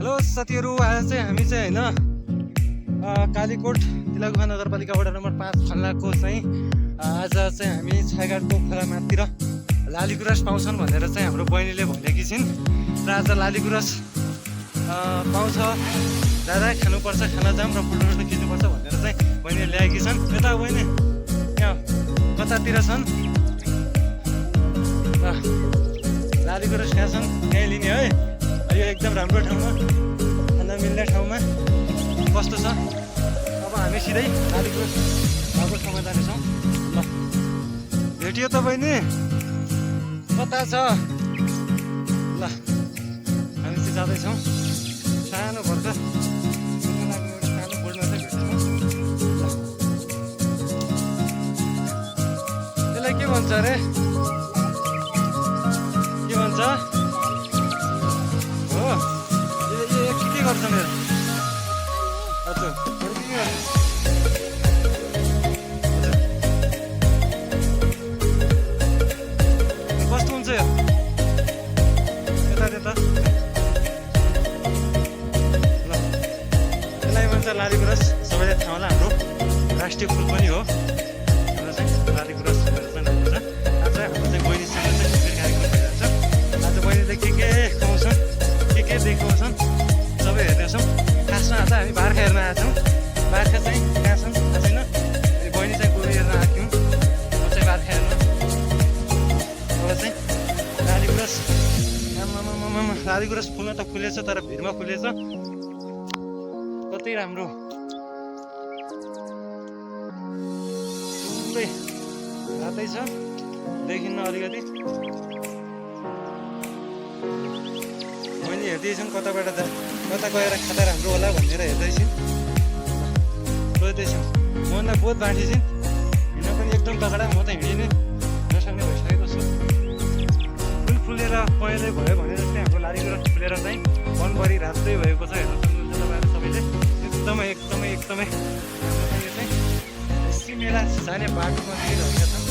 Hello साथीहरू, आज चाहिँ हामी चाहिँ होइन कालीकोट तिलागुफा नगरपालिका वडा नम्बर 5 खल्लाको चाहिँ आज चाहिँ हामी छाइघाटको खोलामातिर लालीगुराँस पाउँछन् भनेर चाहिँ हाम्रो बहिनीले भनेकी छिन् र आज लालीगुराँस पाउँछ, दादा खानुपर्छ, खाना जाम र फोटो खिच्नुपर्छ भनेर चाहिँ बहिनीले ल्याएकी छन्। यता बहिनी यहाँ कतातिर छन् लालीगुराँस कहाँ छन् त्यहीँ लिने है। यो एकदम राम्रो ठाउँमा, खाना मिल्ने ठाउँमा कस्तो छ। अब हामी सिधै लालीगुराँस भएको ठाउँमा जानेछौँ। ल भेटियो त बहिनी, कता छ? ल हामी चाहिँ जाँदैछौँ। सानो भर्खर सानो बोर्डमा चाहिँ भेटेछौँ। यसलाई के भन्छ अरे? के भन्छ? के गर्छन् हेर? हजुर कस्तो हुन्छ यो? यता त्यता ल यसलाई भन्छ लालीगुराँस। सबैलाई थाहा होला, हाम्रो राष्ट्रिय फुल पनि हो। हाम्रो चाहिँ लालीगुराँस भनेर चाहिँ नाम छ। आज हाम्रो चाहिँ बहिनीसँग चाहिँ शिविर कार्यक्रम भइरहेको छ। आज बहिनीले के खुवाउँछन्, के देखाउँछन् सबै हेर्नेछौँ। खासमा आज हामी बार्खा हेर्न आएको छौँ। बार्खा चाहिँ कहाँ छन् थाहा छैन। बहिनी चाहिँ गोरु हेर्न आएको थियौँ, म चाहिँ बार्खा हेर्न। अब चाहिँ लालीगुराँस, लालीगुराँस फुल्न त फुलेछ, तर भिरमा फुलेछ। कति राम्रो, पुरै रातै छ, देखिन्न अलिकति। बहिनी हेर्दैछन् कताबाट कता गएर खाँदा राम्रो होला भनेर हेर्दैछन्, सोच्दैछौँ। मलाई बहुत बाँठी छिन्, हिँड्न पनि एकदम तगडा। म त हिँडिनै नसक्ने भइसकेको छु। फुल फुलेर पहेँलै भयो भने जस्तै हाम्रो लालीगुराँस फुलेर चाहिँ वनभरि रातै भएको छ। हेर्न सक्नुहुन्छ तपाईँहरू सबैले। एकदमै एकदमै एकदमै यो चाहिँ सिमेला जाने बाटोमा चाहिँ रहेका छन्।